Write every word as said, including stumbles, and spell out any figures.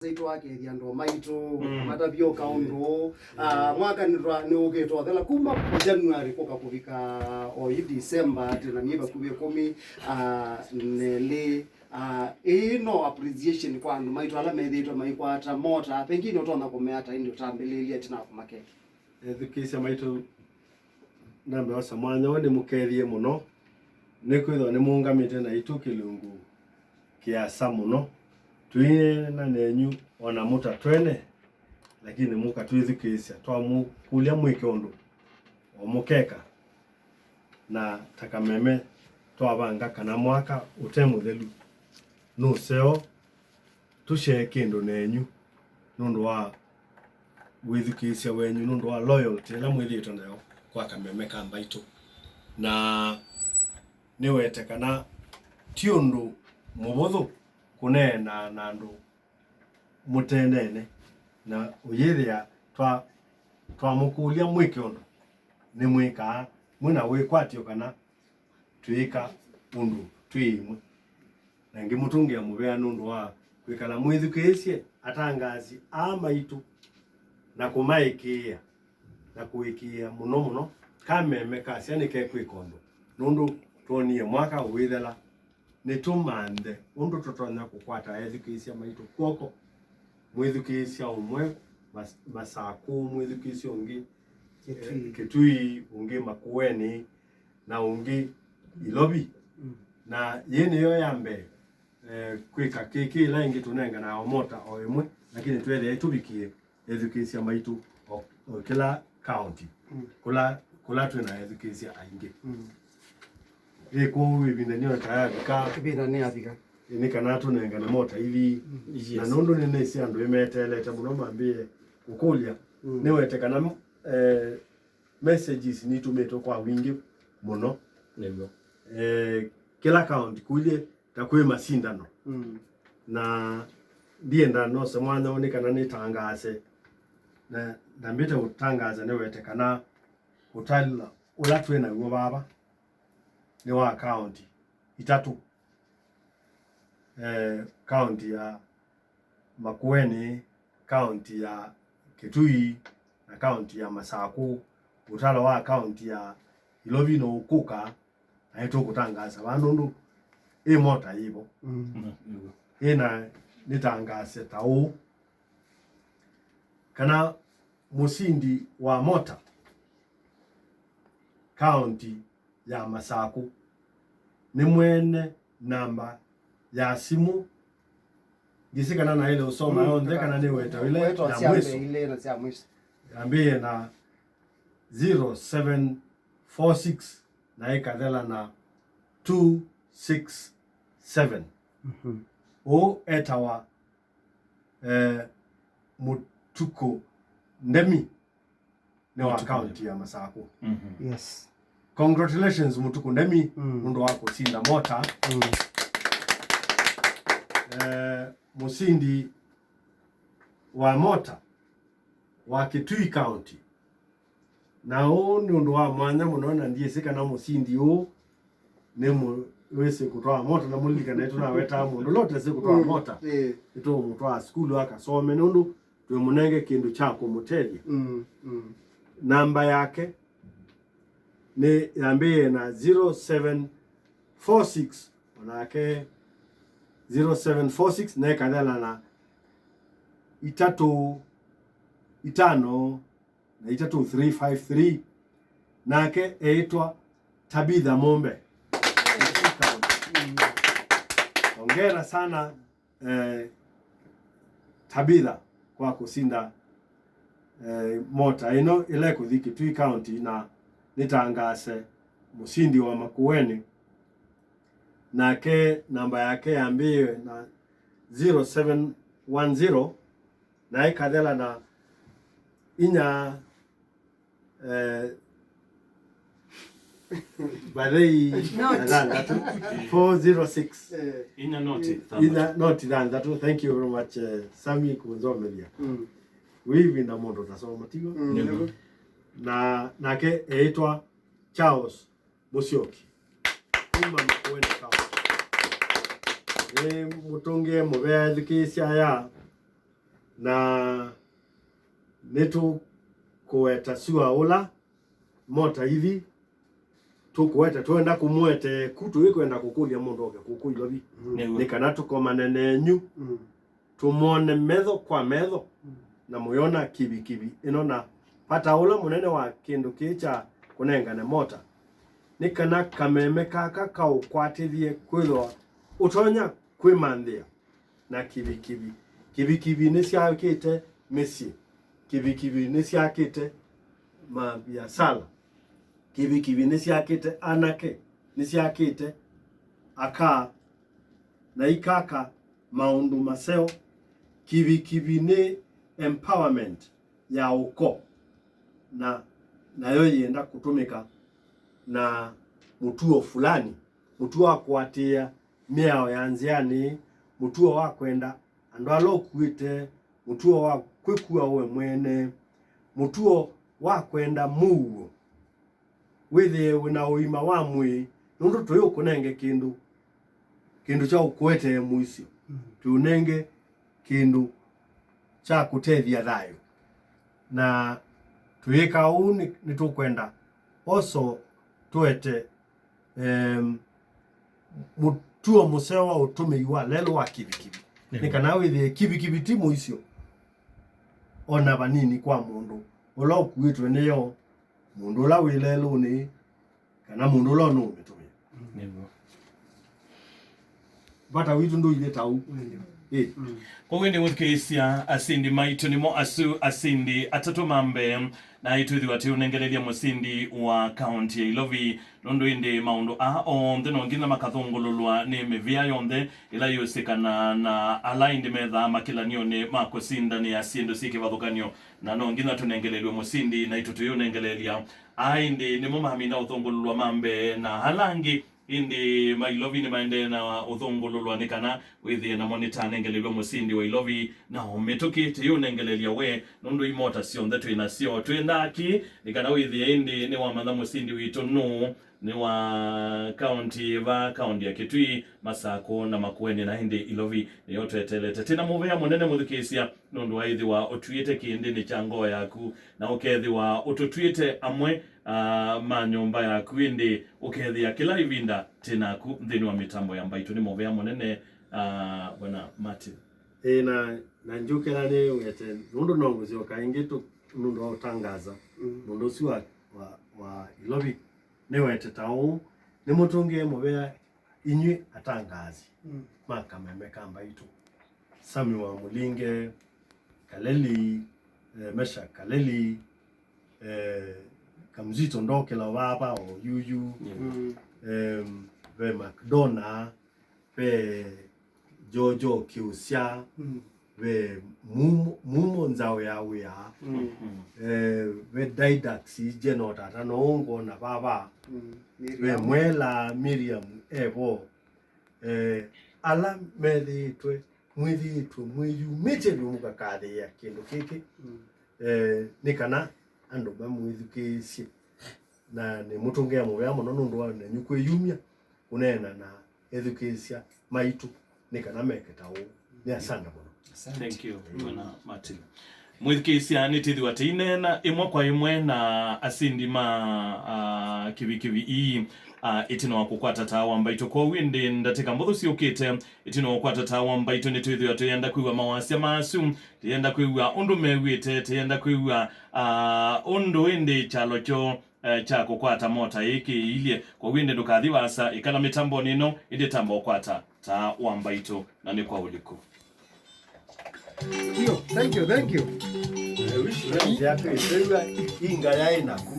Aitũ akethia andũ maitũ, mm, matavyoka ũndũ. Ah, mwaka nĩtwa-, nĩũkĩte ũthela kuma January kũka kũvika o yu December, atĩ na myei vakuvĩ ĩkũmi, ah, na ĩlĩ. Ah, ĩĩ no appreciation kwa andũ maitũ ala methĩĩtwe maikwata mota, pengine ũtonya kũmea ta ĩndĩ ũtambĩlĩĩlye ĩtina wa kũmakethya. Ethukĩĩsya maitũ, nambe osa mwanya ũũ nĩmũkethye mũno, nĩkwĩthĩwa nĩmũũngamĩte naitũ kĩlungu kĩasa mũno. Tũineena nenyu o na mũtatwene, lakini mũkatwĩthukĩĩsya. Twamũkũlya mwĩke ũndũ o mũkeka, na ta kameme twavanga kana mwaka ũte mũthelu nũseo, tũsyee kĩndũ nenyu nũndũ wa wĩthukĩĩsya wenyu, nũndũ wa loyalty ĩla mwĩthĩĩtwe nayo kwa kameme ka mbaitũ. Na nĩwete kana ti ũndũ mũvũthũ kũneena na andũ mũteneene, na ũyĩthĩa twa-, twamũkũlya mwĩke ũndũ, nĩmwĩkaa mwĩ na wĩkwatyo kana twĩĩka ũndũ twĩ ĩmwe. Na ngĩmũtũngĩa mũvea nũndũ wa kwĩkala mwĩthukĩĩsye atangaasi aa maitũ na kũmaĩkĩĩa na kũĩkĩĩa mũno mũno kameme kasya nĩkekwĩka ũndũ, nũndũ twonie mwaka ũithela. Nĩtũmanthe ũndũ tũtonya kũkwata ethukĩĩsya maitũ kw'oko, mwĩthukĩĩsya ũmwe Mas-, Masakũ, mwĩthukĩĩsya ũngĩ Kĩtui. Eh, Kĩtui, ũngĩ Makueni, na ũngĩ Ilovi. Mm. Na yĩĩ nĩyo ya mbee, eh, kwĩka kĩĩ, kĩla ĩngĩ tũnenganaa o mota o ĩmwe, lakini twethĩa tũvikĩe ethukĩĩsya maitũ o, o kĩla kaũnti, mm, kũla, kũla twĩ na ethukĩĩsya aingĩ. Mm. Ĩ, kwoou ĩvinda nĩyo ta yavika. Ĩvinda nĩyavika. Ĩ, nĩ kana tũnengane mota ithi. Mm. Yes. Na nũndũ nĩnĩsĩ andũ ĩmeteelete mũno mambĩĩe kũkũlya, mm, nĩwete kana, eh, messages nitũmĩtwe kwa wingĩ mũno. Nĩw'o. Eh, kĩla kaũnti kũilye ta kwĩ masindano. Mm. Na ndienda nose mwanya ũũ nĩ kana nĩtangaase. Na ndambĩte ũtangaasa nĩwete kana ũtala ũla twĩ naw'o vava nĩ wa kaũnti itatũ. Eh, kaũnti ya Makueni, kaũnti ya Kitui, na kaũnti ya Masakũ. Ũtalo wa kaũnti ya Ilovi no ũkũka, na nĩtũkũtangaasa vaa nũndũ ĩ mota yĩvo. Mm. Mm, nĩw'o. Ĩ na nĩtangaase ta ũũ, kana mũsindi wa mota kaũnti ya Masakũ nĩ mwene namba ya simũ. Ndĩsĩ kana naĩle ũsoma, mm, yonthe kana nĩweta ĩla ya mwĩso. Ilĩ na sya mwĩso. Yambĩĩe na zero seven four six na ĩkathela na two six seven. Mhm. Ũũ etawa, eh, Mũtukũ Ndemi. Nĩ wa Mũtukũ kaũnti Ndemi. Ya Masakũ. Mhm. Yes. Congratulations, Mũtukũ Ndemi, mm, nũndũ wa kũsinda mota. Mm. Eh, mũsindi wa mota wa Kitui County. Na ũũ nĩ ũndũ wa mwanya mũno, na ndiĩsĩ kana mũsindi ũũ nĩ mũ-, wĩsĩ kũtwaa mota, na mũlilikane tũnawetaa mũndũ ũla ũtesĩ kũtwaa, mm, mota. Ĩĩ. Nĩtũũmũtwaa sukulu akasome, nũndũ twĩmũnenge kĩndũ kya kũmũtethya. Mm, mm. Namba yake nĩ yambĩĩe na zero seven four six, onake zero seven four six, na ĩkathela na itatũ itano na itatũ three five three. Nake eĩtwa Tabitha Mũmbe. Hongera sana, eh, Tabitha, kwa kũsinda, eh, mota ĩno ĩla ĩkũthi Kitui County, na nĩtangaase mũsindi wa Makueni. Nake namba yake yambĩĩe na zero seven one zero, na ĩkathela na inya, eh, vathei na thanthatũ, four zero six. Eh. Inya noti thanthatũ. Inya noti thanthatũ. Thank you very much, eh, Sami, kũnzomethya. Mm. Wĩ ĩvinda mũndũ ũtasoma, tigo? Mm. Nĩguo. Na nake eĩtwa Charles Mũsyoki kuma Makueni County. Nĩ mũtũngĩe mũvea ethukĩĩsya aya. Na nĩtũkũweta sua ũla mota ithi tũkũweta, twenda kũmũete ku, tũikwenda kũkũlya mũndũ oke kũkũ Ilovi. Nĩw'o. Nĩ kana tũkomane nenyu, tũmwone metho kwa metho, na mũyona kivikivi ĩno. Na vata ũla mũnene wa kĩndũ kĩĩ kya kũnengane mota nĩ kana kameme kaka kaũkwatĩthye kwĩthĩwa ũtonya kwĩmanthĩa na kivikivi. Kivikivi nĩsyakĩte mĩsyĩ. Kivikivi nĩsyakĩte maviasala. Kivikivi nĩsyakĩte anake. Nĩsyakĩte aka na ikaka maũndũ maseo. Kivikivi nĩ empowerment ya ũko, na nayo yĩenda kũtũmĩka na mũtuo fulani, mũtuo wa kũatĩĩa mĩao ya nzĩanĩ, mũtuo wa kwenda andũ ala ũkuĩte, mũtuo wa kwĩkua we mwene, mũtuo wa kwenda mũuo, wĩthĩe wĩ na ũima wa mwĩĩ, nũndũ tũyũkũnenge kĩndũ, kĩndũ kya ũkũetee mũisyo, tũũnenge kĩndũ kya kũtethya thayũ. Na tũyĩka ũu, nĩ- nĩtũkwenda also tũete em, mũtuo mũseo wa ũtũmĩi wa lelũ wa kivikivi. Nĩ kana wĩthĩe kivikivi ti mũisyo ona vanini kwa mũndũ ũla ũkuĩtwe nĩyo, mũndũ ũla wĩ lelũnĩ, kana mũndũ ũla ũnũũmĩtũmĩa. Nĩw'o. Vata witũ ndũilye ta ũu. Ĩ. Kwoou ĩndĩ mũthikĩĩsya, asindi maitũ nĩmo asu, asindi atatũ ma mbee, na ĩtwĩthĩwa tũiũnengelelya mũsindi wa kaunti ya Ilovi, nũndũ ĩndĩ maũndũ aa onthe no nginya makathũngũlũlwa nĩ mĩvĩa yonthe ĩla yĩũsĩkana na ala ĩndĩ methaa makĩlany'onĩ ma kũsindanĩa syĩndũ syĩ kĩvathũkany'o, na no nginya tũnengelelw'e mũsindi, naitũ tũiũnengelelya. Aa ĩndĩ nĩmo mamina ũthũngũlũlwa ma mbee, na ala angĩ ĩndĩ ma Ilovi nĩmaendee na ũthũngũlũlwa nĩ kana wĩthĩe namo nĩtanengelelw'e mũsindi wa Ilovi, na o mĩtũkĩ tũiũnengelelya we, nũndũ imota syonthe twĩ nasyo. Twĩendaa kĩ nĩ kana wĩthĩe ĩndĩ nĩwamanya mũsindi witũ nũũ, nĩ wa kaunti va, kaunti ya Kitui, Masakũ na Makueni, na ĩndĩ Ilovi nĩyo twetelete. Twĩ na mũvea mũnene mũthikĩĩsya, nũndũ wa ĩthĩwa ũtw'ĩte kĩndĩnĩ kya ngoo yaku, na ũkethĩwa ũtũtw'ĩte amwe, ah, ma nyũmba yaku, ĩndĩ ũkethĩa kĩla ĩvinda twĩ naku nthĩnĩ wa mĩtambo ya Mbaitũ. Nĩ mũvea mũnene, ah, Bwana Martin. Ĩĩ, na, na njũkĩla nĩwete, nũndũ no ngũsyoka ĩngĩ tũ-, nũndũ wa ũtangaza. Mm. Mũndũ ũsu wa, wa, wa Ilovi nĩwete ta ũũ, nĩmũtũngĩe mũvea inyw'ĩ atangaasi ma kameme ka Mbaitũ, Sami wa Mũlinge, Kaleli, eh, Mesha Kaleli, eh, Kamzito ndokĩla vava o yuyu, em, ve McDonald, ve Jojo Kĩũsya, ve Mumo, Mumo Nzaũ ya Wĩa, eh, ve Didax, Jenota, ta no ngona vava, ve Mwela, Miriam, evo, eh, ala methĩĩtwe, mwĩthĩĩtwe mwĩyumĩtye vyũ mũkakathĩĩa kĩndũ kĩkĩ, eh, nĩ kana andũ mamwĩthukĩĩsye. Na nĩmũtũngĩa mũvea mũno nũndũ wa nenyu kwĩyumya kũneena na ethukĩĩsya maitũ nĩ kana meke ta ũu. Nĩ asanda mũno. Thank you, Bwana Martin. Mwĩthukĩĩsya, nĩtwĩthĩwa tũineena ĩmwe kwa ĩmwe na asindi ma, ah, kivikivi ii, ah, ĩtina wa kũkwata taa wa Mbaitũ. Kwoou ĩndĩ ndatĩka mbũthũ syũkĩte, ĩtina wa kũkwata taa wa Mbaitũ, nĩtwĩthĩwa tũyenda kwĩw'a mawasya masu, tũyenda kwĩw'a ũndũ mew'ĩte, tũyenda kwĩw'a, ah, ũndũ ĩndĩ kyalo kyoo, eh, kya kũkwata mota ĩĩ kĩilye. Kwoou ĩndĩ ndũkathi vaasa, ĩkala mĩtambonĩ ĩno, ĩndĩ tamba ũkwata taa wa Mbaitũ, na nĩ kwa ũliku. Ndio, thank you, thank you. Eh, wish friends yako ĩsew'a inga yaĩ naku.